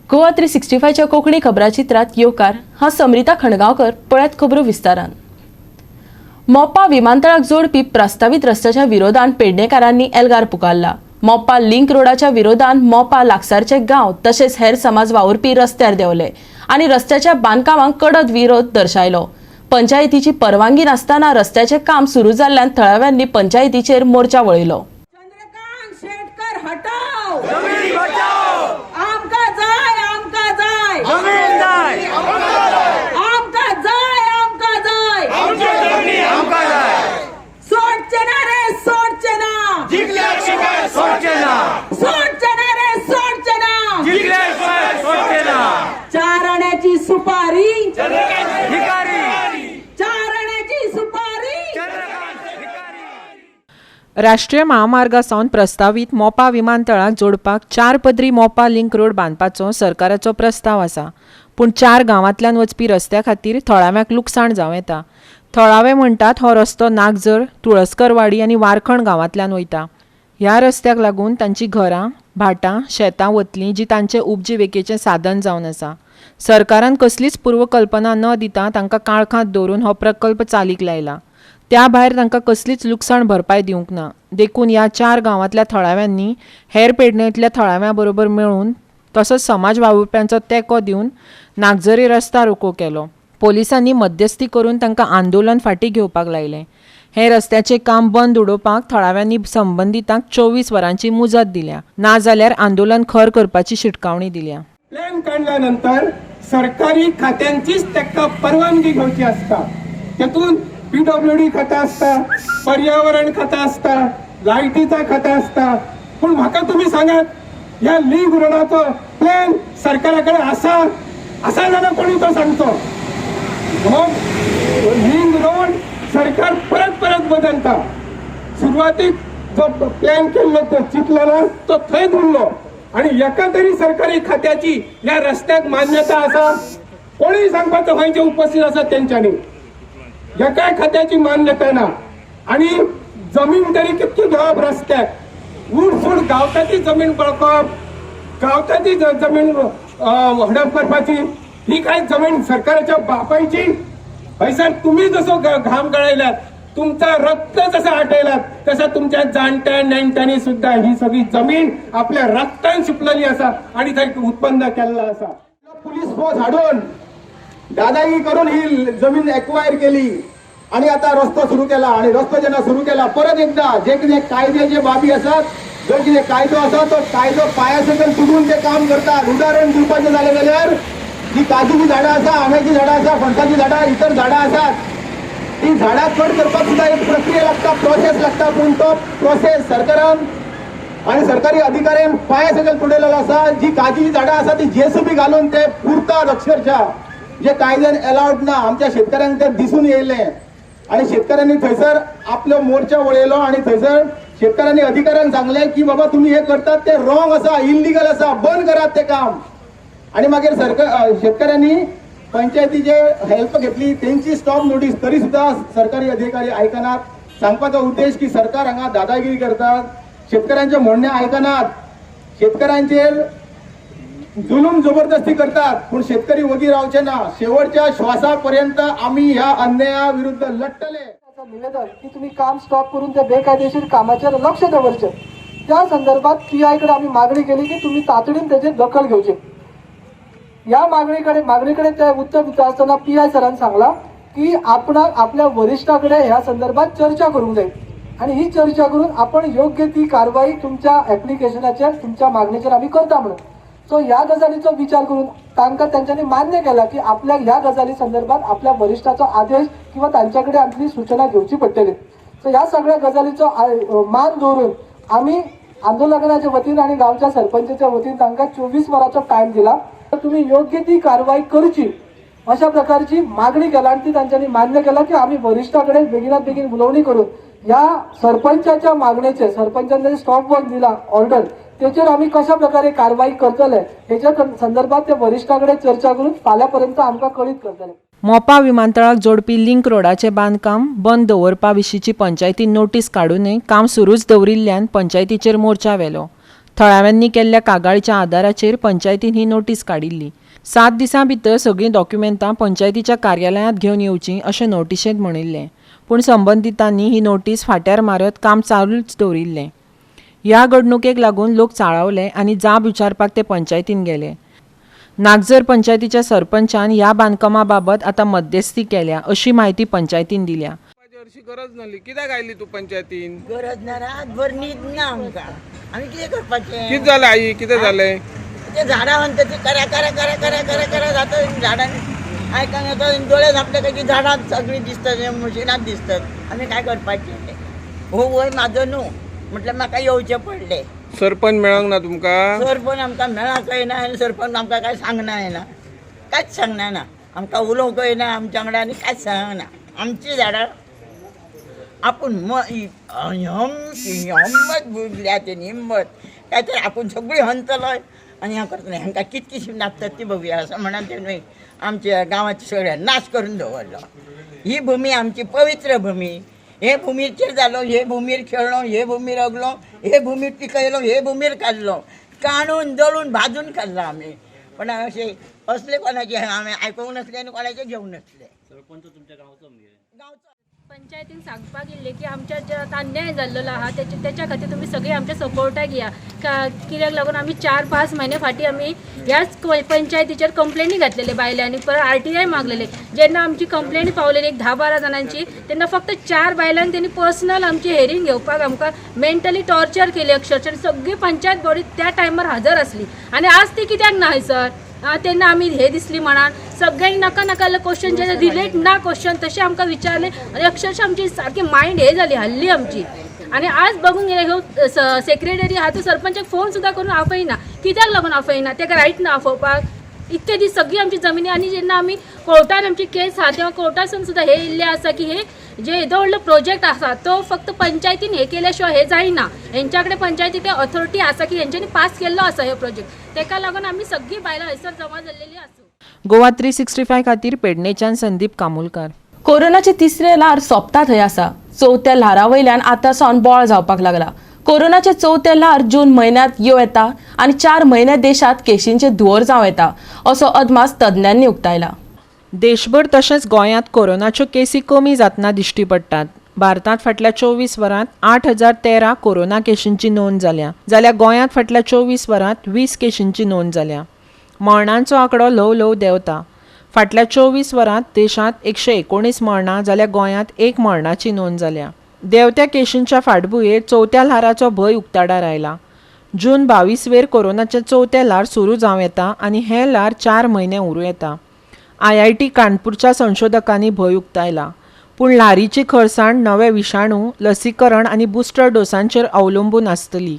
गोवा 365च्या कोंकणी खबराचित्रात येवकार. हांव समरिता खणगांवकर. पळयात खबरो विस्तारान. मोपा विमानतळाक जोडपी प्रस्तावीत रस्त्याच्या विरोधान पेडणेकारांनी एल्गार पुकारला. मोपा लिंक रोडाच्या विरोधान मोपा लागसारचे गांव तशेंच हेर समाज वावुरपी रस्त्यार देंवले आनी रस्त्याच्या बांदकामाक कडक विरोध दर्शायलो. पंचायतीची परवानगी नासतना रस्त्याचें काम सुरू जाल्ल्यान थळाव्यांनी पंचायतीचेर मोर्चा वळयलो. चंद्रकांत शेटकर हटाव! जमीन बचाओ! आमका जाय, आमका जाय! जमीन जाय! आमका जाय, आमका जाय! आमच्यो जमनी आमकां जाय! सोडचे ना रे, सोडचे ना! जिखल्या शिवाय सोडचे ना! सोडचे ना रे, सोडचे ना! जिखल्या शिवाय सोडचे ना! चारण्याची सुपारी! भिकारी! चारण्याची सुपारी! चंद्रकांत भिकारी! राष्ट्रीय महामार्गा सावन प्रस्तावीत मोपा विमानतळाक जोडपाक चार पदरी मोपा लिंक रोड बांदपाचो सरकाराचो प्रस्ताव आसा. पूण चार गांवांतल्यान वचपी रस्त्या खातीर थळाव्यांक लुकसाण जावं येता. थळावे म्हणटात, हो रस्तो नागझर, तुळसकरवाडी आनी वारखंड गांवांतल्यान वयता. ह्या रस्त्याक लागून तांचीं घरां, भाटां, शेतां वतलीं, जी तांचे उपजिविकेचें साधन जावन आसा. सरकारान कसलीच पूर्वकल्पना न दिता तांकां काळखांत दवरून हो प्रकल्प चालीक लायला. त्या भायर तांकां कसलीच लुकसाण भरपाय दिवंक ना. देखून ह्या चार गांवांतल्या थळाव्यांनी हेर पेडणेंतल्या थळाव्यां बरोबर मेळून तसोच समाज वावुरप्यांचो तेंको दिवन नागझरी रस्ता रोको केलो. पोलिसांनी मध्यस्थी करून तांकां आंदोलन फाटीं घेवपाक लायलें. हें रस्त्याचें काम बंद उडोवपाक थळाव्यांनी संबंदितांक 24 वरांची मुजत दिल्या. नाजाल्यार आंदोलन खर करपाची शिटकावणी दिल्या. प्लॅन काडल्यानंतर सरकारी खात्यांचीच ताका परवानगी घेवची आसता. तेतून पीडब्ल्यूडी खाता आसता, पर्यावरण खाता आसता, लायटीचा खाता आसता. पूण म्हाका तुमी सांगात, ह्या लिंक रोडाचो प्लॅन सरकारा कडेन आसा? आसा जाल्यार कोणी तो सांगचो. हो लिंक रोड सरकार परत परत बदलता. सुरवातीक जो प्लॅन केल्लो, तो चिंतलेलो, तो थंयच उरलो आणि एका तरी सरकारी खात्याची ह्या रस्त्याक मान्यता आसा? कोणीय सांगपाचो, खंय जे उपस्थित आसात तेंच्यांनी. एकाय खात्याची मान्यता ना आणि जमीन तरी कितकी घेवप रस्त्याक? उडसूड गावताची जमीन बळकवप, गावताची जमीन हडप करपाची. ही काय जमीन सरकाराच्या बापायची? हयसर तुम्ही जसो घाम गळयलात, तुमचा रक्त जसं आटयलात, तसं तुमच्या जाणट्या नेणट्यांनी सुद्धा ही सगळी जमीन आपल्या रक्तान शिंपलेली आसा आणि थंय उत्पन्न केल्लो आसा. पुलीस फोर्स हाडून दादागिरी करून ही जमीन एक्वायर केली आणि आता रस्तो सुरू केला. आणि रस्तो जेन्ना सुरू केला, परत एकदा जे कितें कायद्याचे बाबी आसात, जो कितें कायदो आसा, तो कायदो पांया सकयल तुडून ते काम करतात. उदाहरण दिवपाचें जालें जाल्यार जी काजूची झाडां आसा, आंब्याची झाडां आसा, फणसाची झाडां, इतर झाडां आसात, ती झाडां कट करपाक सुद्दां एक प्रक्रिया लागता, प्रोसेस लागता. पूण तो प्रोसेस सरकारान आणि सरकारी अधिकाऱ्यान पांया सकयल तुडयलेलो आसा. जी काजीची झाडां आसा, ती जेसीबी घालून ते पुरतात अक्षरशः, जे कायद्यान अलाउड ना. आमच्या शेतकऱ्यांक ते दिसून येयलें आणि शेतकऱ्यांनी थंयसर आपलो मोर्चा वळयलो आणि थंयसर शेतकऱ्यांनी अधिकाऱ्यांक सांगलें की बाबा, तुम्ही हे करतात ते रॉंग आसा, इलिगल आसा, बंद करात ते काम. आणि मागीर सरकार शेतकऱ्यांनी पंचायतीचे हेल्प घेतली, तेंची स्टॉप नोटीस, तरी सुद्धा सरकारी अधिकारी आयकनात. सांगपाचो उद्देश की सरकार हांगा दादागिरी करतात, शेतकऱ्यांचे म्हणणे आयकनात, शेतकऱ्यांचेर जुलूम जबरदस्ती करतात. पूण शेतकरी वगी रावचे ना. शेवटच्या श्वासापर्यंत आम्ही ह्या अन्याया विरुद्ध लढतले. निवेदन की तुम्ही काम स्टॉप करून त्या बेकायदेशीर कामाचेर लक्ष दवरचें. त्या संदर्भात पी I कडेन आमी मागणी केली की तुम्ही तातडीन तेजेर दखल घेवची. ह्या मागणी कडेन ते उत्तर दिता आसतना पी I सरान सांगला की आपणाक आपल्या वरिश्ठा कडेन ह्या संदर्भात चर्चा करूंक जाय आनी ही चर्चा करून आपण योग्य ती कारवाई तुमच्या एप्लिकेशनाचेर, तुमच्या मागणेचेर आमी करता म्हणून. सो ह्या गजालीचो विचार करून तांकां तेंच्यांनी मान्य केला की आपल्याक ह्या गजाली संदर्भात आपल्या वरिश्ठाचो आदेश किंवा तांच्या कडेन आपली सुचना घेवची पडटली. सो ह्या सगळ्या गजालीचो मान दवरून आमी आंदोलनाच्या वतीन आनी गांवच्या सरपंचाच्या वतीन तांकां 24 वरांचो टायम दिला, तर तुम्ही योग्य ती कारवाई करची अशा प्रकारची मागणी केला. आणि ती तांच्यांनी मान्य केला की आम्ही वरिश्ठा कडेन बेगिनात बेगीन उलोवणी करून ह्या सरपंचाच्या मागणेचे, सरपंचान जे स्टॉप वर्क दिला ऑर्डर, तेचेर आमी कशा प्रकारे कारवाई करतले हेच्या संदर्भात ते वरिश्ठा कडेन चर्चा करून फाल्यां पर्यंत आमकां कळीत करतले. मोपा विमानतळाक जोडपी लिंक रोडाचें बांदकाम बंद दवरपा विशींची पंचायतीन नोटीस काडूनय काम सुरूच दवरिल्ल्यान पंचायतीचेर मोर्चा व्हेलो. थळाव्यांनी केल्ल्या कागाळीच्या आदाराचेर पंचायतीन ही नोटीस काडिल्ली. 7 दिसां भितर सगळीं डॉक्युमेंटां पंचायतीच्या कार्यालयांत घेवन येवचीं अशें नोटिशेंत म्हणिल्लें. पूण संबंदितांनी ही नोटीस फाट्यार मारत काम चालूच दवरिल्लें. ह्या घडणुकेक लागून लोक चाळवले आनी जाब विचारपाक ते पंचायतीन गेले. नागझर पंचायतीच्या सरपंचान ह्या बांदकामा बाबत आतां मध्यस्थी केल्या अशी म्हायती पंचायतीन दिल्या. अशी गरज नासली, कित्याक आयली तूं पंचायतीन? गरज ना, रातभर न्हीद ना आमकां. आमी कितें करपाचें? कितें जालें आई, कितें जालें? ते झाडां म्हणटा ती करा करा करा करा करा करा जाता. झाडांनी आयकूंक येता, दोळे धांपले काय ती झाडां सगळीं दिसतात, मशिनां दिसतात. आमी काय करपाचें? हो वय म्हाजो न्हू म्हटल्यार म्हाका येवचें पडलें. सरपंच मेळोंक ना तुमकां? सरपंच आमकां मेळाकय ना आनी सरपंच आमकां कांय सांगना येना, कांयच सांगना ना. आमकां उलोवंकय ना आमच्या वांगडा आनी कांयच सांगना. आमचीं झाडां आपूण हिम्मत बुडल्या तेणी, हिम्मत काय तर आपूण सगळी हंतलो आनी हें करतलें. हांकां कितकीशी नाचतात ती बघुया असं म्हणून तेणी आमच्या गांवाची सगळ्या नाश करून दवरलो. ही भूमी आमची पवित्र भूमी. हे भूमीचेर जालो, हे भूमीर खेळ्ळो, हे भूमीर अगलो, हे भूमीर पिकयलो, हे भूमीर काडलो, काणून दळून भाजून खाल्लो आमी. पण अशें असले कोणाचे हांवें आयकूंक नासलें आनी कोणाचें घेवंक नासलें. सरपंच तुमच्या गांवचो? गांवचो. पंचायतीन सांगपाक येयल्लें की आमच्या जे आतां अन्याय जाल्लो आहा तेच्या खातीर तुमी सगळीं आमच्या सपोर्टाक या. कित्याक लागून आमी 4-5 म्हयने फाटीं आमी ह्याच पंचायतीचेर कंप्लेनी घातलेले बायलांनी, परत RTI मागलेले. जेन्ना आमची कंप्लेनी पावलेली एक 10-12 जाणांची, तेन्ना फक्त 4 बायलांक तेणी पर्सनल आमची हेरींग घेवपाक आमकां मेंटली टॉर्चर केली अक्षरशः. सगळी पंचायत बॉडी त्या टायमार हजर आसली आनी आज ती कित्याक ना हयसर? तेन्ना आमी हे दिसली म्हणान सगळ्यांनी नाका नाका क्वेश्चन जे रिलेट ना क्वेश्चन तशें आमकां विचारले आनी अक्षरशः आमची सारकी मायंड हे जाली, हल्ली आमची. आनी आज बघून गेले ह्यो सेक्रेटरी आहा तो सरपंचाक फोन सुद्दां करून आफयना. कित्याक लागून आफयना? तेका रायट ना आफोवपाक. इतके दीस सगळी आमची जमिनी. आनी जेन्ना आमी कोर्टान आमची केस आहा तेन्ना कोर्टासून सुद्दां हे येयल्लें आसा की हे जे येदो व्हडलो प्रोजेक्ट आसा तो फक्त पंचायतीन हे केल्या शिवाय हे जायना. हेंच्या कडेन पंचायती ऑथॉरिटी आसा की हेंच्यांनी पास केल्लो आसा हे प्रोजेक्ट. तेका लागून आमी सगळीं बायलां हयसर जमा जाल्लेली आसा. गोवा 365 खातीर पेडणेच्यान संदीप कामुलकार. कोरोनाचे तिसरे ल्हार सोंपता थंय आसा. चवथ्या ल्हारा वयल्यान आतां सावन बोळ जावपाक लागला. कोरोनाचे चवथे ल्हार जून म्हयन्यांत येवं येता आनी 4 म्हयने देशांत केशींचे धुंवर जावं येता असो अदमास तज्ञांनी उक्तायला. देशभर तशेंच गोंयांत कोरोनाच्यो केसी कमी जातना दिश्टी पडटात. भारतांत फाटल्या 24 वरांत 8,013 कोरोना केशींची नोंद जाल्या, जाल्यार गोंयांत फाटल्या 24 वरांत 20 केशींची नोंद जाल्या. मरणांचो आंकडो ल्हव ल्हव देंवता. फाटल्या 24 वरांत देशांत 119 मरणां जाल्यार गोंयांत 1 मरणाची नोंद जाल्या. देंवत्या केशींच्या फाटभुंयेर चवथ्या ल्हाराचो भंय उक्ताडार आयला. जून 22 वेर कोरोनाचें चवथें ल्हार सुरू जावं येता आनी हें ल्हार 4 म्हयने उरूं येता. IIT कानपूरच्या संशोधकांनी भंय उक्तायला. पूण ल्हारीची खरसाण नवे विशाणू, लसीकरण आनी बुस्टर डोसांचेर अवलंबून आसतली.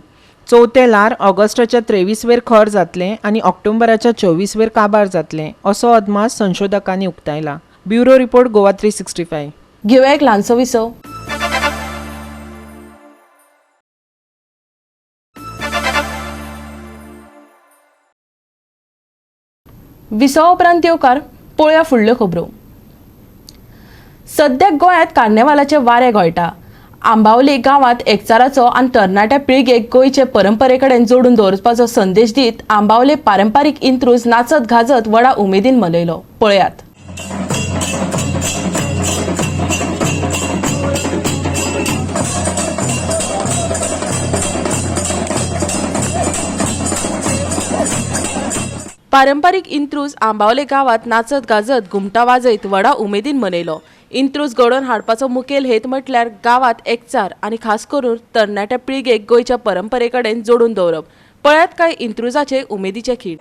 चवथें ल्हार ऑगस्टाच्या 23 वेर खर जातलें आनी ऑक्टोबराच्या 24 वेर काबार जातलें असो अदमास संशोधकांनी उक्तायला. Bureau report, Goa 365. घेवया एक ल्हानसो विसव. विसवा उपरांत येवकार पळोवया फुडल्यो खबरो. सद्याक गोंयांत कार्नेवालाचें वारें घोळटा. आंबावली गांवांत एकचाराचो आनी तरणाट्या पिळगेक गोंयचे परंपरे कडेन जोडून दवरपाचो संदेश दीत आंबावले पारंपारीक इंत्रूज नाचत गाजत व्हडा उमेदीन मनयलो. पळयात. पारंपारीक इंत्रूज आंबावले गांवांत नाचत गाजत घुमटां वाजयत व्हडा उमेदीन मनयलो. इंत्रूज घडोवन हाडपाचो मुखेल हेत म्हटल्यार गांवांत एकचार आनी खास करून तरणाट्या पिळगेक गोंयच्या परंपरे कडेन जोडून दवरप. पळयात कांय इंत्रुजाचे उमेदीचे खीण.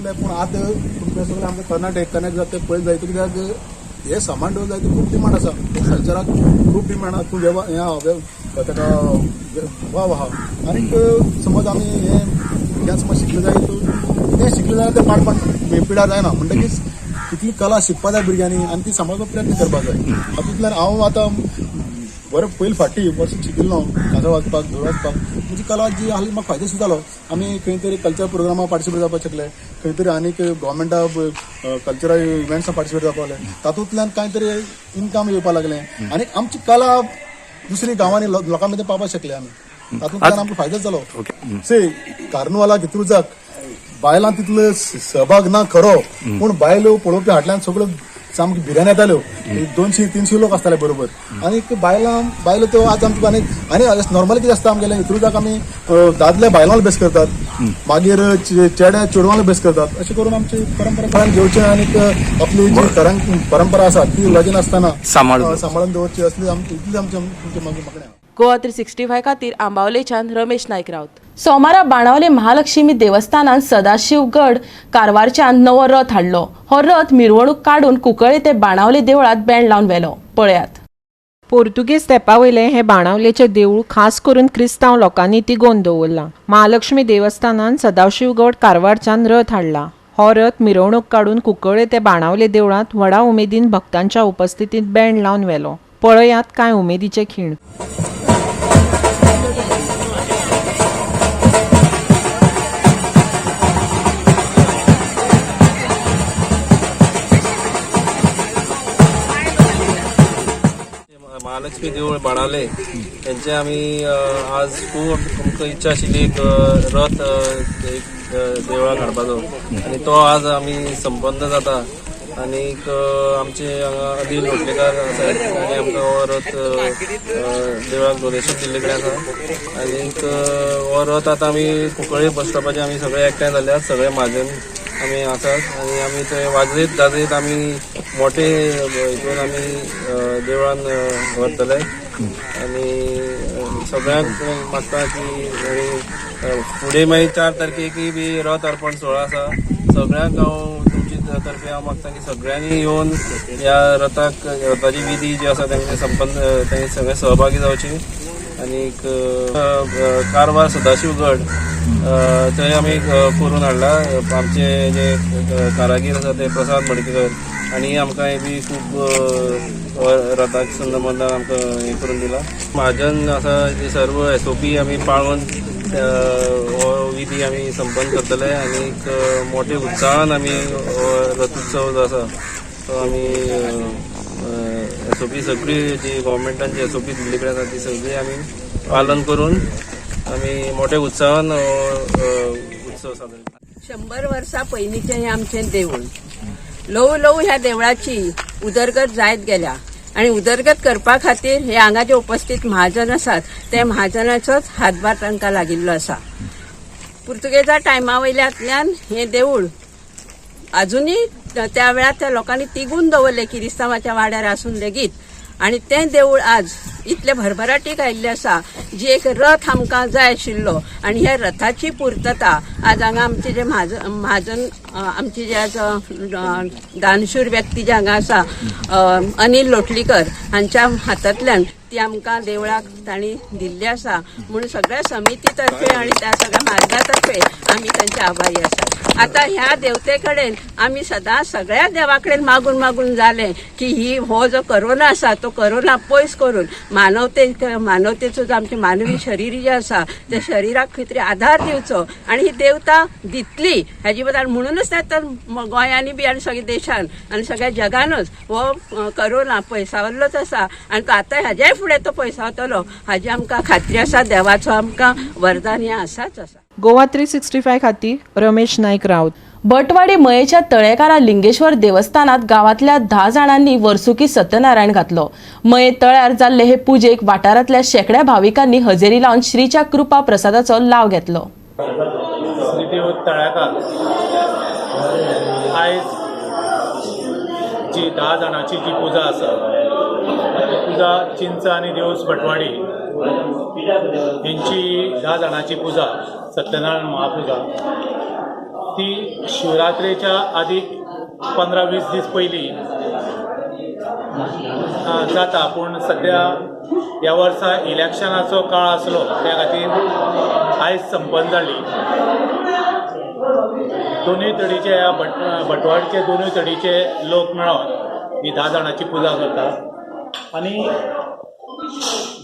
पूण आतां तुमकां सगळें आमकां कर्नाटक कनेक्ट जाता पळयत जाय कित्याक हे सामान दवरलें जाय खूब डिमांड आसा संवसाराक खूब डिमांड आसा. खूब हें आहा ताका वाव आहा आनीक समज आमी हें कितें समज शिकले जाय कितें शिकले जाल्यार तें पाड पिडार जायना म्हणटकीच तितली कला शिकपा जाय भुरग्यांनी आनी ती सांबाळपाचो प्रयत्न करपाक जाय. हातूंतल्यान हांव आतां बरें पयलीं फाटीं वर्स शिकिल्लो कांसळ वाजपाक, धोल वाजपाक, म्हजी कला जी आसली म्हाका फायदो सुद्दां जालो. आमी खंय तरी कल्चर प्रोग्रामाक पार्टिसिपेट जावपाक शकले, खंय तरी आनीक गव्हर्मेंटा कल्चरल इव्हेंट्सां पार्टिसिपेट जावपाक लागले, तातूंतल्यान कांय तरी इनकम येवपाक लागलें आनी आमची कला दुसरी गांवांनी लोकां मदें पावपाक शकले आमी, तातूंतल्यान आमकां फायदो जालो. से कार्नवालाक इंत्रुजाक बायलां तितलो सहभाग ना खरो, पूण बायलो पळोवपी हाटल्यान सगळ्यो सामकी भिऱ्यान येताल्यो, 200-300 लोक आसताले बरोबर. आनी बायलो त्यो आज आमकां आनी आनी नॉर्मली कितें आसता आमगेलें इंत्रुजाक आमी दादले बायलांक बेस करतात, मागीर चेड्या चेडवांक बेस करतात, अशें करून आमची परंपरा घेवचें आनी आपली जी परंपरा आसा ती लजेन आसतना सांबाळून दवरची, असली इतली आमची मागणी. गोवा 365 खातीर आंबावलेच्यान रमेश नायक राऊत. सोमारा बाणावले महालक्ष्मी देवस्थानान सदाशिवगड कारवारच्यान नवो रथ हाडलो. हो रथ मिरवणूक काडून कुंकळे ते बाणावले देवळात बँड लावन व्हेलो. पळयात. पोर्तुगेज तेंपा वयलें हें बाणावलेचें देवूळ खास करून क्रिस्तांव लोकांनी तिगोवन दवरलां. महालक्ष्मी देवस्थानान सदाशिवगड कारवारच्यान रथ हाडला. हो रथ मिरवणूक काडून कुंकळे ते बाणावले देवळांत व्हडा उमेदीन भक्तांच्या उपस्थितींत बँड लावन व्हेलो. पळयात कांय उमेदीचे खीण. महालक्ष्मी देवूळ बाणावले हेंचे आमी आज खूब आमकां इच्छा आशिल्ली एक रथ एक देवळाक हाडपाचो आनी तो आज आमी संपन्न जाता. आनीक आमचे हांगा अनिल लोटलेकार आसा आनी आमकां हो रथ देवळाक डोनेशन दिल्ले कडेन आसा. आनीक हो रथ आतां आमी कुंकळ्ळे बस स्टॉपाचेर आमी सगळे एकठांय जाल्यात, सगळे म्हाजन आमी आसात आनी आमी थंय वाजयत गाजयत आमी मोठे हितून आमी देवळान व्हरतले. आनी सगळ्यांक मागता की आनी फुडें मागीर 4 तारखेकय बी रथ अर्पण सुवाळो आसा. सगळ्यांक हांव तुमचे तर्फे हांव मागता की सगळ्यांनी येवन ह्या रथाक रथाची विधी जी आसा तांचे संपन्न तांचे सगळे सहभागी जावचे. आनीक कारवार सदाशिवगड थंय आमी करून हाडला. आमचे जे कारागीर आसा ते प्रसाद मडकेकर आनी आमकां हे बी खूब रथाक संबंदान आमकां हें करून दिलां. म्हाजन आसा जे सर्व SOP आमी पाळून हो विधी आमी संपन्न करतले आनीक मोठे उत्साहान आमी हो रथोत्सव जो आसा तो आमी SOP सगळी जी गव्हर्मेंटान जी SOP दिल्ली कडेन आसा ती सगळी आमी पालन करून आमी मोठ्या उत्साहान उत्सव साजरो करतात. 100 वर्सां पयलींचें हें आमचें देवूळ. ल्हवू ल्हवू ह्या देवळाची उदरगत जायत गेल्या आनी उदरगत करपा खातीर हे हांगा जे उपस्थित महाजन आसात ते महाजनाचोच हातभार तांकां लागिल्लो आसा. पुर्तुगेजा टायमा वयल्यांतल्यान हें देवूळ अजुनूय त्या वेळार त्या लोकांनी तिगून दवरलें किरिस्तांवाच्या वाड्यार आसून लेगीत. आनी तें देवूळ आज इतले भरभराटीक आयिल्लें आसा जी एक रथ आमकां जाय आशिल्लो आनी ह्या रथाची पुर्तता आज हांगा आमचे जे म्हाजन आमचे जे आज दानशूर व्यक्ती जे हांगा आसा अनिल लोटलीकर हांच्या हातांतल्यान ती आमकां देवळाक तांणी दिल्ली आसा. म्हणून सगळ्या समिती तर्फे आनी त्या सगळ्या मार्गा तर्फे आमी तांचे आभारी आसात. आतां ह्या देवते कडेन आमी सदां सगळ्या देवा कडेन मागून मागून जालें की ही हो जो करोना आसा तो करोना पयस करून मानवतेचो जो आमचें मानवी शरीर जें आसा त्या शरिराक खंय तरी आधार दिवचो आनी ही देवता दितली हाजी बद्दल. म्हणूनच तर गोंयांनी बी आनी सगळ्या देशान आनी सगळ्या जगानूच हो करोना पयसावल्लोच आसा आनी तो आतां हाज्याय फुडें तो पयसावतलो हाजी आमकां खात्री आसा. देवाचो आमकां वरदान हें आसाच आसा. गोवा 365 खातीर रमेश नायक राऊत. भटवाडी मयेच्या तळेकारा लिंगेश्वर देवस्थानात गावातल्या 10 जाणांनी वर्सुकी सत्यनारायण घातलो. मये तळ्यार जाल्ले हे पुजेक वाठारांतल्या शेकड्या भाविकांनी हजेरी लावन श्रीच्या कृपा प्रसादाचो लाव घेतलो. श्रीदेव तळेकार आयज जी 10 जाणांची जी पुजा आसा ती पुजा चिंचा आनी देवस भटवाडी हेंची 10 जाणांची पुजा सत्यनारायण महापुजा ती शिवरात्रेच्या आदी 15-20 दीस पयलीं जाता. पूण सद्या ह्या वर्सा इलेक्शनाचो काळ आसलो त्या खातीर आयज संपन्न जाली. दोनूय तडीचे ह्या बटवाडचे दोनूय तडीचे लोक मेळोन ही 10 जाणांची पुजा करता आनी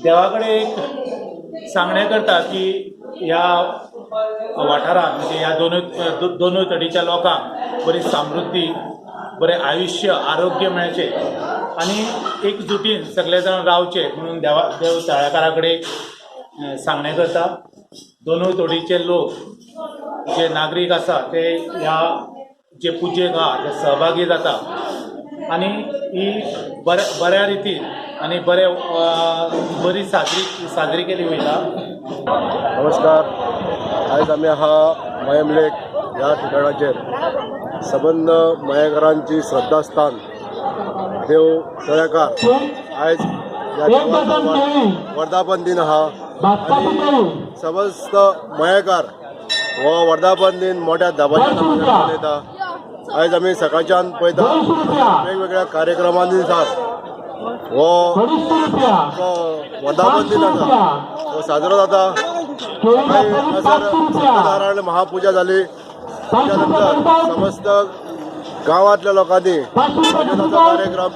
देवा कडेन एक सांगणें करता की ह्या वाठारांत म्हणजे ह्या दोनूय तडीच्या लोकांक बरी समृद्धी, बरें आयुश्य, आरोग्य मेळचें आनी एकजुटीन सगळे जाण रावचे म्हणून देव तळ्याकारा कडेन सांगणें करता. दोनूय तोडीचे लोक जे नागरीक आसा ते ह्या जे पुजेक आहा ते सहभागी जाता आनी ही बऱ्या रितीन आनी बरी साजरी केली वयता. नमस्कार. आयज आमी आहा मयम लेक ह्या ठिकाणाचेर. सबंद मयेकरांची श्रद्धास्थान देव तळेकार आयज ह्या देवाचो वर्धापन दिन आहा आनी समस्त मयेकार हो वर्धापन दिन मोठ्या दबाज्यान मनयता. आयज आमी सकाळच्यान पळयता वेगवेगळ्या कार्यक्रमांनी सार हो वर्धापन दिन आसा हो साजरो जाता. हांगासर सत्यनारायण महापुजा जाली. त्यानंतर समस्त गांवांतल्या लोकांनी भजनाचो कार्यक्रम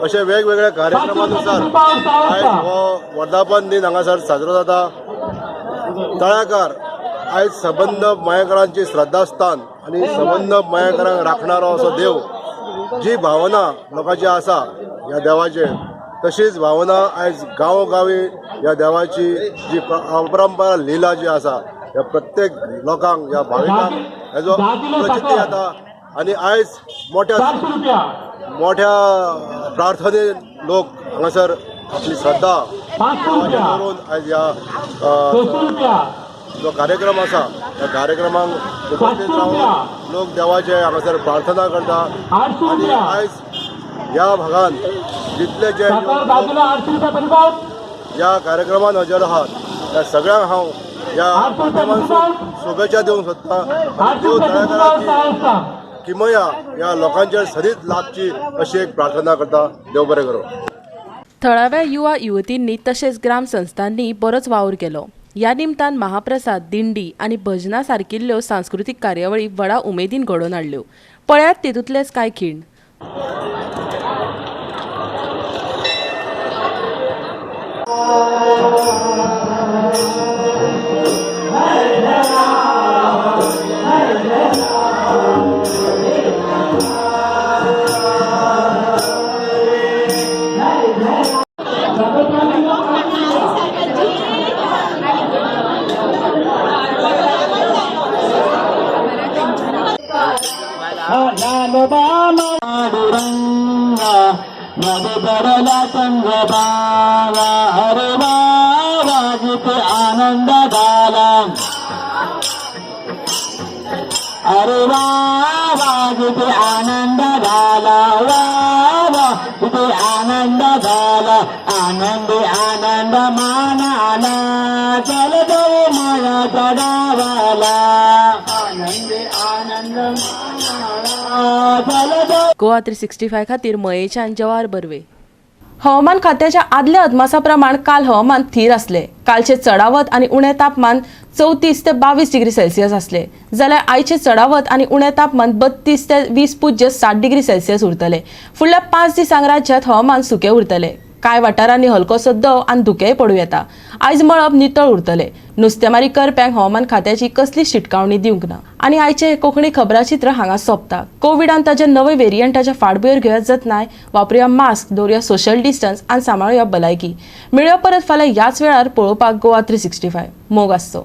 अशे वेगवेगळ्या कार्यक्रमानुसार आयज हो वर्धापन दिन हांगासर साजरो जाता. तळ्याकार आयज सबंद मयेकरांची श्रद्धास्थान आनी सबंद मयेकरांक राखणारो असो देव, जी भावना लोकांची आसा ह्या देवाचेर तशीच भावना आयज गांवोगांवी ह्या देवाची जी अपरंपरा लिला जी आसा ह्या प्रत्येक लोकांक ह्या भाविकांक हेजो प्रचिती जाता आनी आयज मोठ्या मोठ्या प्रार्थनेन लोक हांगासर आपली श्रद्धा देवाचेर दवरून आयज ह्या जो कार्यक्रम आसा त्या कार्यक्रमाक उपस्थित रावन लोक देवाचे हांगासर प्रार्थना करता. आनी आयज ह्या भागान जितले जे ह्या कार्यक्रमान हजर आहात त्या सगळ्यांक हांव ह्या माध्यमांतसून शुभेच्छा दिवंक सोदता. आनी देव तळेकाराची किमया ह्या लोकांचेर सदींच लाभची अशी एक प्रार्थना करता. देव बरें करूं. थळाव्या युवा युवतींनी तशेंच ग्रामसंस्थांनी बरोच वावर केलो. ह्या निमतान महाप्रसाद, दिंडी आनी भजना सारकिल्ल्यो सांस्कृतीक कार्यावळी व्हडा उमेदीन घडोवन हाडल्यो. पळयात तेतूंतलेच कांय खीण. आनंद झाला अरे वा वा जिथे आनंद झाला वा वा जिथे आनंद झाला आनंद आनंद मानाला चल जाऊ मायाच्या गावाला आनंद आनंद मानाला चल जाऊ. गोवा 365 खातीर मयेच्यान जवाहर बर्वे. हवामान खात्याच्या आदल्या अदमासा प्रमाण काल हवामान थीर आसले. कालचे चडावत आनी उणें तापमान 34 ते 22 डिग्री सेल्सियस आसले जाल्यार आयचे चडावत आनी उणें तापमान 32 ते 20.7 डिग्री सेल्सियस उरतले. फुडल्या 5 दिसांक राज्यांत हवामान सुकें उरतले. कांय वाठारांनी हलकोसो दव आनी धुकेंय पडूं येता. आयज मळब नितळ उरतले. नुस्तेमारी करप्यांक हवामान खात्याची कसली शिटकावणी दिवंक ना. आनी आयचें कोंकणी खबराचित्र हांगा सोंपता. कोविडान ताच्या नवे वेरियंटाच्या फाटभुंयेर घेवया जतनाय, वापरुया मास्क, दवरुया सोशल डिस्टन्स आनी सांबाळुया भलायकी. मेळया परत फाल्यां ह्याच वेळार पळोवपाक गोवा 365. मोग आसचो.